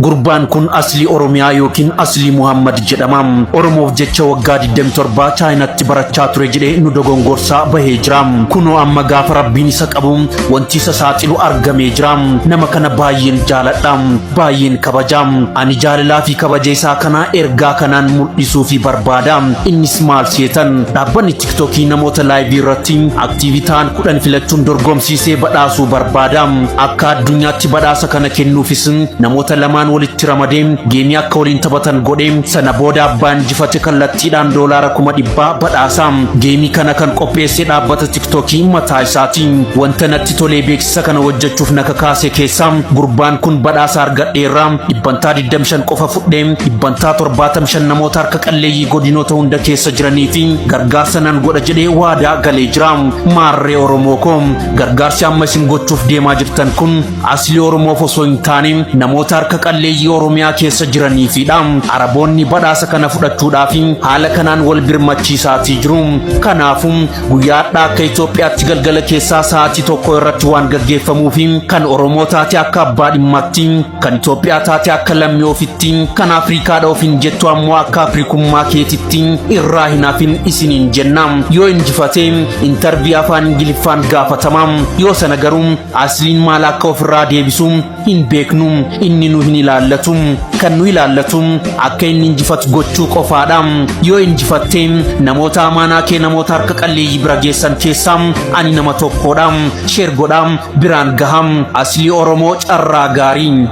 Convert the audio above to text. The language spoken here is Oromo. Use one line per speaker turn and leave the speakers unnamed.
Gurbaan kun Aslii Oromiyaa yookiin Aslii Muhammad jedhama. Oromoof jecha waggaa 27 Chaayinaatti barachaa ture jedhee nu dogongorsaa bahee jira. Kunoo amma gaafa Rabbiin isa qabu wanti isa saaxilu argamee jira. Nama kana baay'een jaaladha. Baay'een kabaja. Ani jaalalaa fi kabaja isaa kana ergaa kanaan mul'isuu fi barbaada. Innis maal seetan? Dhaabbanni TikTokii namoota live irratti active ta'an 10 filachuun dorgomsiisee badhaasuu barbaada. Akka addunyaatti badhaasa kana kennuufis namoota lamaan walitti ramadee game akka waliin taphatan godhee, sana booda abbaan injifate kallattiidhaan $100,000 badhaasa. Game kana kan qopheesse dhaabbata TikTokii mataa isaati. Wanta natti tolee beeksisa kana hojjechuuf na kakaase keessaa gurbaan kun badhaasa argadheerraa dhibbantaa 25 qofa fudhee dhibbantaa 75 namoota harka qalleeyyii godinoota hunda keessa jiranii fi gargaarsa nan godha jedhee waadaa galee jira. Maarree Oromoo koo, gargaarsi amma isin gochuuf deemaa jirtan kun Aslii Oromoof osoo hin taane namoota harka qalleeyyii Oromiyaa keessa jiraniifidha. Araboonni badhaasa kana fudhachuudhaaf haala kanaan wal birmachiisaatii jiru. Kanaafuu guyyaa har'aa akka Itoophiyaatti galgala keessaa sa'aatii 1 irratti waan gaggeeffamuuf, kan Oromoo taate akka abbaa dhimmaatti, kan Itoophiyaa taate akka lammii ofitti, kan Afriikaadha ofiin jettu ammoo akka Afrikummaa keetitti irraa hin hafin isiniin jenna. Yoo injifate interview afaan Ingiliffaan gaafatama. Yoo sana garuu Asliin maal akka ofirraa deebisu hin beeknu. Inni nu hin ilaallatu. Kan nu ilaallatu akka inni injifatu gochuu qofaadha. Yoo injifatte namoota amaanaa kee namoota harka qalleeyyii bira geessan keessaa ani nama tokkodha. Share godha, biraan gaha. Aslii Oromoo, carraa gaarii.